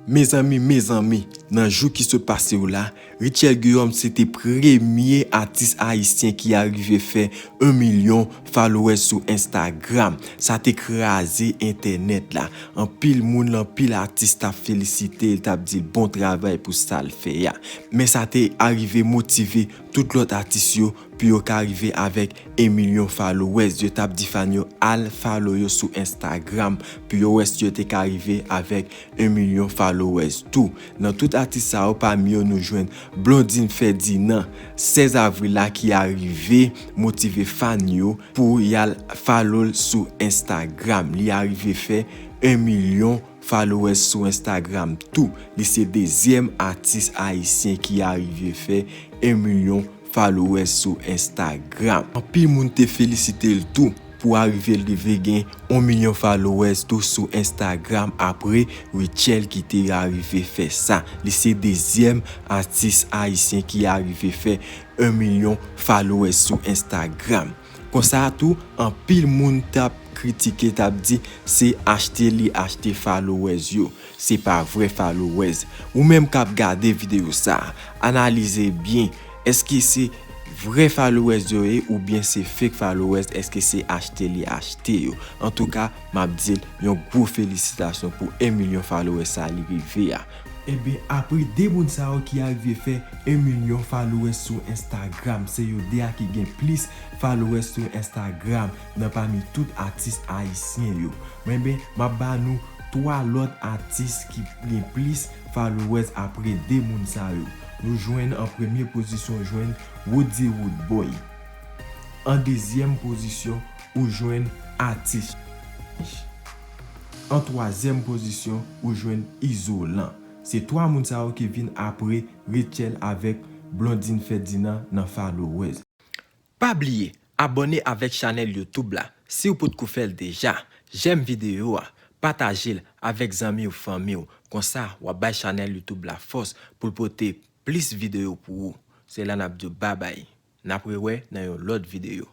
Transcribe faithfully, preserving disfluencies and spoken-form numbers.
Mezanmi, mezanmi, nan jou ki sot pase yo la, Rutshelle Guillaume se te premye atis ayisyen ki arive fè yon milyon followers sou Instagram. Sa te kraze entènèt la. Anpil moun, anpil atis t ap felisite l, t ap di l bon travay pou sa l fè a. Men sa te arive motive tout lòt atis yo pou yo ka rive avèk yon milyon followers. Yo t ap di fan yo al follow yo sou Instagram pou yo wè si yo te ka rive avèk yon milyon followers tou. Nan tout atis sa yo, pami yo nou jwenn Blondine Ferdinand, sèz avril la, ki arive motive fan yo pou y al follow l sou Instagram. Li arive fè yon milyon followers sou Instagram tou. Li se dezyèm atis ayisyen ki arive fè yon milyon followers sou Instagram. Anpil moun te felisite l tou pou arive l rive gen yon milyon followers tou sou Instagram apre Rutshelle ki te arive fè sa. Li se dezyèm atis ayisyen ki arive fè yon milyon followers sou Instagram. Konsa tou, anpil moun t ap kritike, t ap di se achte li achte followers yo. Se pa vrè followers. Ou menm k ap gade videyo sa a, analize byen. Èske se vrè followers yo ye oubyen se fake followers? Èske se achte li achte yo? Antouka, m ap di l yon gwo felisitasyon pou yon milyon followers sa li rive a. Ebyen, apre de moun sa yo ki arive fè yon milyon followers sou Instagram, se yo de a ki gen plis followers sou Instagram nan pami tout atis ayisyen yo. Men ben, m ap ba nou twa lòt atis ki gen plis followers apre de moun sa yo. Nou jwenn an premye pozisyon, jwenn Roody Roodboy. An dezyèm pozisyon, ou jwenn Atis. An twazyèm pozisyon, ou jwenn Izolan. Se twa moun sa yo ki vin apre Rutshelle avèk Blondine Ferdinand nan followers. Pa bliye abòne avèk chanèl YouTube la si w potko fè l deja. Jèm videyo a, pataje l avèk zanmi w, fanmi w. Konsa, w ap bay chanèl YouTube la fòs pou l pote plis videyo pou ou. Se la n ap di w babay. N ap rewè nan yon lòt videyo.